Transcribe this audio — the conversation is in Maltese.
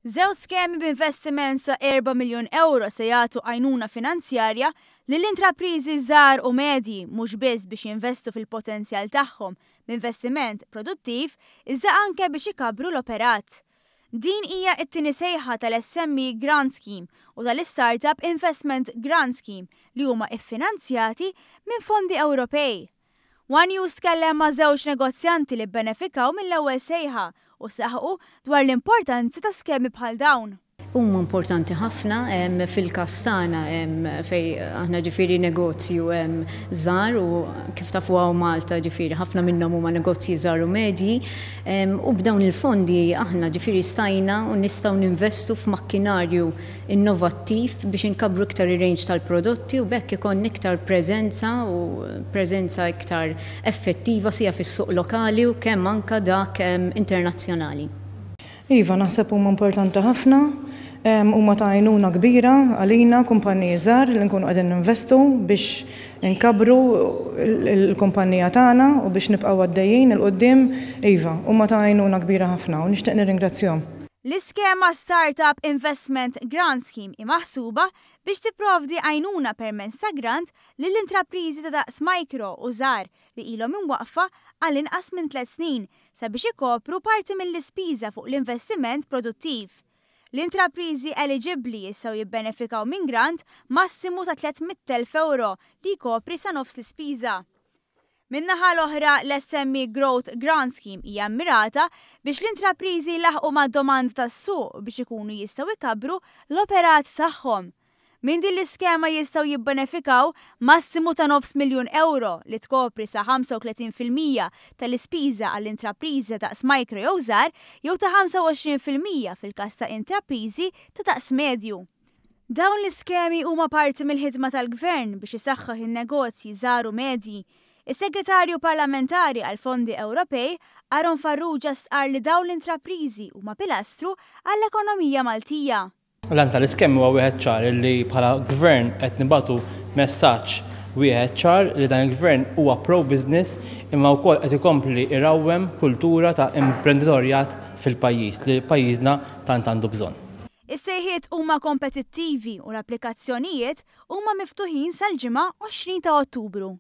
Żewġ skemi b'investiment sa 4 miljun ewro se jagħtu għajnuna finanzjarja lil intrapriżi żgħar u medji mhux biss biex jinvestu fil-potenzjal tagħhom b'investiment produttiv iżda anke biex ikabbru l-operat. Din hija t-tieni sejħa tal-SME Grant Scheme u tal-Startup Investment Grant Scheme li huma ffinanzjati minn fondi Ewropej. One News tkellem ma' żewġ negozjanti li bbenefikaw mill-ewwel sejħa u saħqu dwar l-importanza ta' skemi bħal dawn. Huma importanti ħafna fil-każ tagħna fejn aħna ġifieri negozju żgħar u kif tafu hawn Malta ġifieri ħafna minnhom huma negozji żgħar u medji u b'dawn il-fondi aħna ġifieri stajna u nistgħu ninvestu f'makkinarju innovattiv biex inkabbru iktar ir-range tal-prodotti u b'hekk ikollna iktar preżenza u preżenza iktar effettiva sia fis-suq lokali u kemm anke dak internazzjonali. Iva, naħseb huma importanti ħafna. Huma ta' għajnuna kbira għalina, kumpaniji żgħar li nkunu qegħdin ninvestu biex inkabbru l-kumpanija tagħna u biex nibqgħu għaddejjin 'il quddiem. Iva, huma ta' għajnuna kbira ħafna u nixtieq nirringrazzjahom. L-iskema Startup Investment Grant Scheme hi maħsuba biex tipprovdi għajnuna permezz ta' grant lil intrapriżi ta' daqs micro u żgħar li ilhom imwaqqfa għal inqas minn tlett snin sabiex ikopru parti mill-ispiża fuq l-investiment produttiv. L-intrapriżi eliġibbli jistgħu jibbenefikaw minn grant massimu ta' 300,000 ewro li jkopri sa nofs l-ispiża. Min-naħa l-oħra, l-SME Growth Grant Scheme hija mmirata biex l-intrapriżi jlaħħqu mad-domanda tas-suq biex ikunu jistgħu jkabbru l-operat tagħhom. Minn din l-iskema jistgħu jibbenefikaw massimu ta' nofs miljun ewro li tkopri sa 35% tal-ispiża għall-intrapriżi ta' daqs micro jew żgħar jew ta' 25% fil-każ ta' intrapriżi ta' daqs medju. Dawn l-iskemi huma parti mill-ħidma tal-Gvern biex isaħħaħ in-negozji żgħar u medji. Is-Segretarju Parlamentari għall-Fondi Ewropej, Aaron Farrugia stqarr li dawn l-intrapriżi huma pilastru għall-ekonomija Maltija. L-għan tal-iskemi huwa wieħed ċar li bħala Gvern qed nibagħtu messaġġ wieħed ċar li dan il-Gvern huwa pro-business imma wkoll qed ikompli jrawwem kultura ta' imprenditorjat fil-pajjiż li pajjiżna tant għandu bżonn. Is-sejħiet huma kompetittivi u l-applikazzjonijiet huma miftuħin sal-Ġimgħa 20 ta' Ottubru.